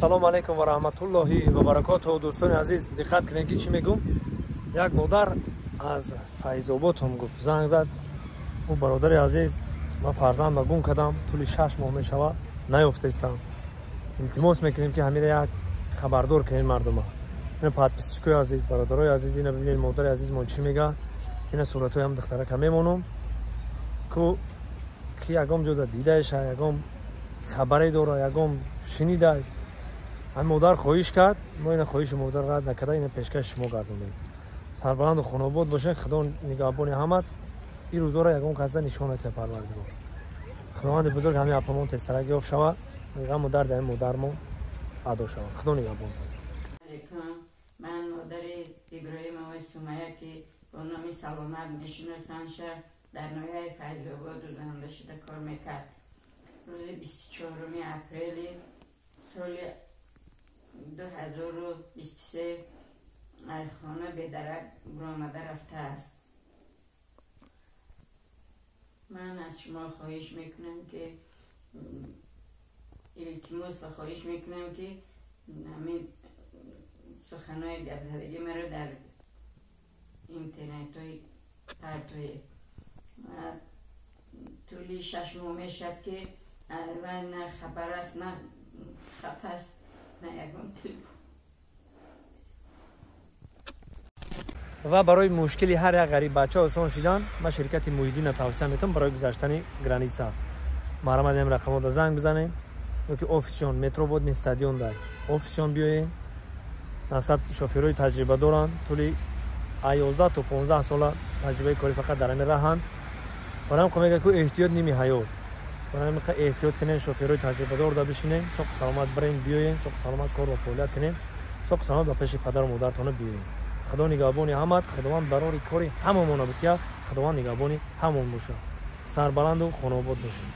Ассалому алайкум ва раҳматуллоҳи ва баракотуҳ. Дӯстони азиз, диққат кунед ки чӣ мегӯм. Як модар аз Файзобод ҳам гуфт, занг зад. Ӯ бародари азиз, ман фарзандма гум кардам, тӯли 6 моҳ мешавад, наёфтаистам. Илтимос мекунем ки ҳамира як хабардор кунед мардума. Ина подписчикои азиз, бародарои азиз, ина бибинед модари азизмон чӣ мега. Ина суратҳои ҳам духтарака мемонам. Ку ки ягон ҷода дидаеша, ягон хабаре дора, ягон шунида. Ҳам модар хоҳиш кард, мо ина хоҳиши модар рад накарда, ина пешкаши шумо гардонем. Сарбаланду хонобод бошед, Худо нигаҳбони ҳамат. Ин рӯзоро ягон каса нишон натиҳад Парвардигор. Худованди бузург ҳамин апамон тезтарак ёфт шавад, ғаму дарди ҳамин модармон адо шавад. Худо нигаҳбонтон. Ман модари Иброҳимова Сумая, ки бо номи Саломат мешиносанд, дар ноҳияи Файзобод дузанда шуда кор мекард. Рӯзи 24 апрели соли 2023 аз хона бедарак буромада рафтааст. Ман аз шумо хоҳиш мекунам ки илтимос ва хоҳиш мекунам ки ҳамин суханои гапзадагӣ маро дар интернетҳои партоед. Тӯли 6 моҳ мешавад ки вай на хабар аст, на хат аст, на ягон телефон. Ва барои мушкили ҳар як ғариб бача осон шидан, ман ширкати Муҳиддинро тавсия метавам барои гузаштани граница. Марҳамат, ин рақамҳода занг бизанед ёки офисшон метро Водный стадион дар офисшон биёед. Мақсад шоферҳои таҷриба доранд, тӯли 11 то 15 сола таҷрибаи корӣ фақат дар ҳамин раҳанд. Барои ҳам мегӯяд ку эҳтиёт ними ҳаёт. Барои ҳам эҳтиёт кунед, шоферҳои таҷрибадор да бишинед, соқу саломат бирен биёед, соқу саломат кор ва фаъолият кунед, соқу саломат ба пеши падару модаратона биёед. Худо нигаҳбони ҳамат, Худованд барори кори ҳамамона бутия, Худованд нигаҳбони ҳамон бошад. Сарбаланду хонобод бошед.